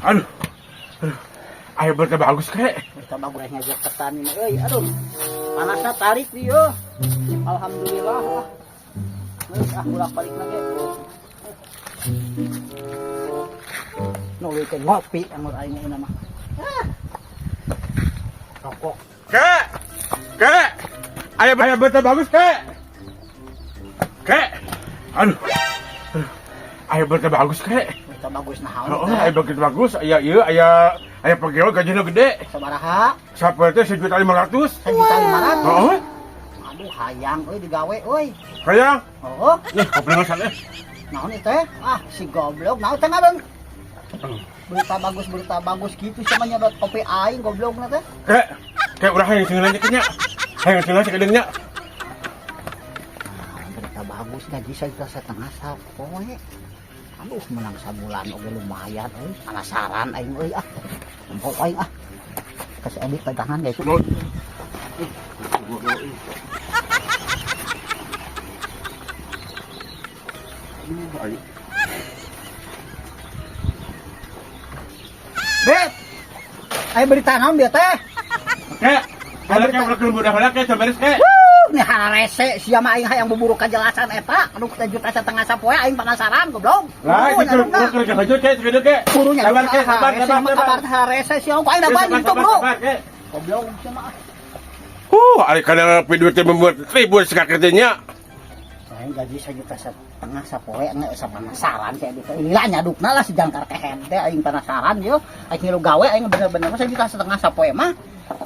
Aduh. Aduh. Ayo berita bagus kek. Berita bagus ngajak petani mah euy. Aduh. Panasnya tarik dia. Alhamdulillah lah. Geus ah bolak-balik lagi. Nuluy teh ngopi amur aing mah mah. Ah. Rokok. Kek. Kek. Ayo ayo berita bagus kek. Kek. Aduh. Aduh. Ayo berita bagus kek. Berita bagus naon Oh, teh? ayo berita bagus. Aya ieu aya aya pegawai gajinya gede. Sabaraha? Sapoe teh 1.500.000. 1.500.000. Heeh. Aduh hayang euy digawe euy. Hayang. Oh, Nih, kopi sana. Naon itu teh? Ah, si goblok naon teh ngabeung? Berita bagus gitu sama nyedot kopi aing goblok na teh. Kek. Kek urang hayang singeulan nya. Hayang singeulan sakedeung nya. Nah, berita bagus gaji 1.5 juta sapoe. Aduh, menang sabulan oge lumayan euy. Penasaran aing euy ah. Empok aing ah. Kasih edit pegangan guys. Lo. Ayo. Bet. Ayo berita naon dia teh? Kek, kalau kek udah udah udah kek beres kek. Nih hararese sia mah aing hayang buburu kajelasan eta. Aduh, 1.5 juta sapoe aing penasaran goblok. Lah, Buru itu nyadukna. udah kerja aja kek, segitu kek. Buru Sabar nyadukna. kek, sabar, Hararese sabar, mah sabar. kabar hararese sia ku aing dapat itu, Bro. Sabar, kek. Goblok sia mah. Ari kana duit teh membuat ribut sekakerjanya. Aing gaji 1.5 juta sapoe nge asa penasaran sia eta. Lila nyadukna lah si jangkar kehed teh aing penasaran yo. Aing ngilu gawe aing bener-bener mah 1.5 juta sapoe mah.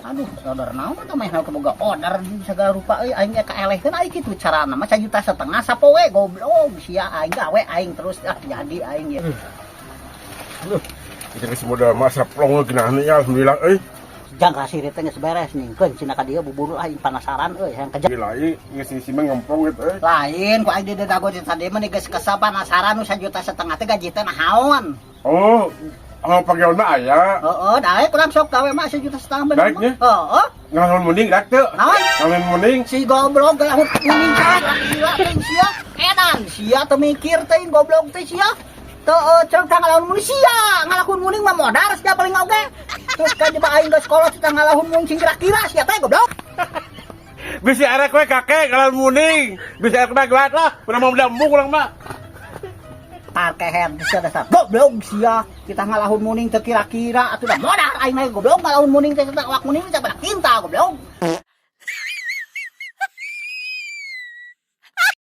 Aduh, order naon mah meh boga order segala rupa euy aing ge kaelehkeun aing kitu carana mah 1.5 juta sapoe goblok sia aing gawe aing terus ah jadi aing ye. Aduh, kita geus modal masa plong geunah ya alhamdulillah euy. Jangka sirit teh geus beres ningkeun cenah ka dieu buburu aing penasaran euy hayang kejar. Gila ieu geus isi mah ngempong gitu euy. Lain ku aing di dago tadi mah geus kesal penasaran nu 1.5 juta teh gaji teh naon. Oh, oh pagawean mah aya. Heeh, daek kurang sok gawe mah 1.5 juta bener. Daek nya? Heeh. Ngalamun munding dak teu. Naon? Ngalamun munding. Si goblok galahut kuning teh gila teh sia. Edan sia teu mikir teh goblok teh sia. Teu ceuk teh ngalamun muning sia, ngalahun muning mah modar sia paling oge. Terus ka jeba aing geus kolot teh ngalahun muning sing kira-kira sia teh goblok. Bisa arek we kakek ngalamun muning. Bisa arek mah gelat lah. Urang mah udah embung urang mah. Parkeher sia dasar goblok sia. Kita ngalahun muning teu kira-kira atuh dah modar aing mah goblok ngalahun muning teh awak muning teh pada kinta goblok.